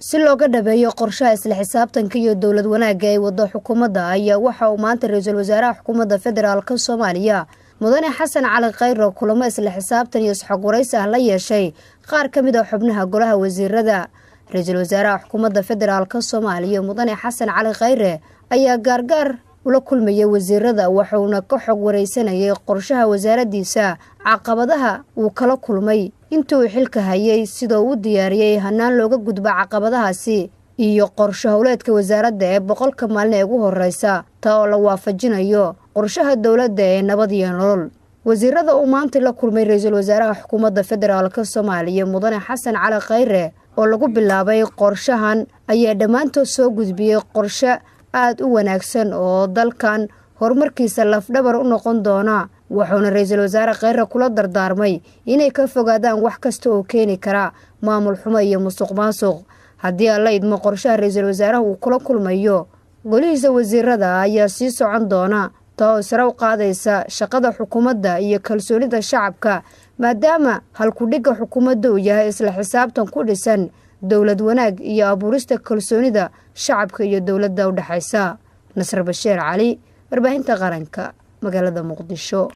Si looga dhabeeyo qorshaha isla xisaabtanka iyo dowlad wanaagga ay wado xukuumadda, ayaa waxa uu maanta ra-iisul wasaaraha xukuumadda federaalka Soomaaliya, Mudane Xasan Cali Khayro, kulamo isla xisaabtan iyo isxog waraysi ah la yeeshay qaar ka mid ah xubnaha golaha wasiirada. Ra-iisul wasaaraha xukuumadda federaalka Soomaaliya, Mudane Xasan Cali Khayre, ayaa gaargaar ula kulmayay wasiirada, wuxuuna ka xog wareysanayay qorshaha wasaaraddiisa, caqabadaha uu kala kulmay intii uu xilka hayay, sidoo u diyaariyey hanaan looga gudbo caqabadahaasi, iyo qorsho howleedka wasaaradda ee 100-ka maalin ee ugu horeysa, taa oo la waafajinayo qorshaha dowladda ee Nabad iyo Nolol. Wasiirada uu maanta la kulmay ra-iisul wasaaraha xukuumadda federaalka Soomaaliya, Mudane Xasan Cali Khayre, oo lagu bilaabay qorshahan, ayaa dhammaantood soo gudbiyey qorshe aada u wanaagsan oo dalkan horumarkiisa lafdhabar u noqon doona, wuxuuna ra-iisul wasaare Kheyre kula dardaarmay inay ka fogaadaan wax kasta oo keeni kara maamul xumo iyo musuq maasuq. Haddii alla idmo, qorshaha ra-iisul wasaaraha uu kula kulmayo golihiisa wasiirada ayaa sii socon doona, taa oo sare u qaadaysa shaqada xukuumadda iyo kalsoonida shacabka, maadaama halkudhigga xukuumadda uu yahay isla xisaabtan ku dhisan dowlad wanaag iyo abuurista kalsoonida shacabka iyo dowladda u dhexaysa. Nasr Bashiir Cali, warbaahinta qaranka, magaalada Muqdisho.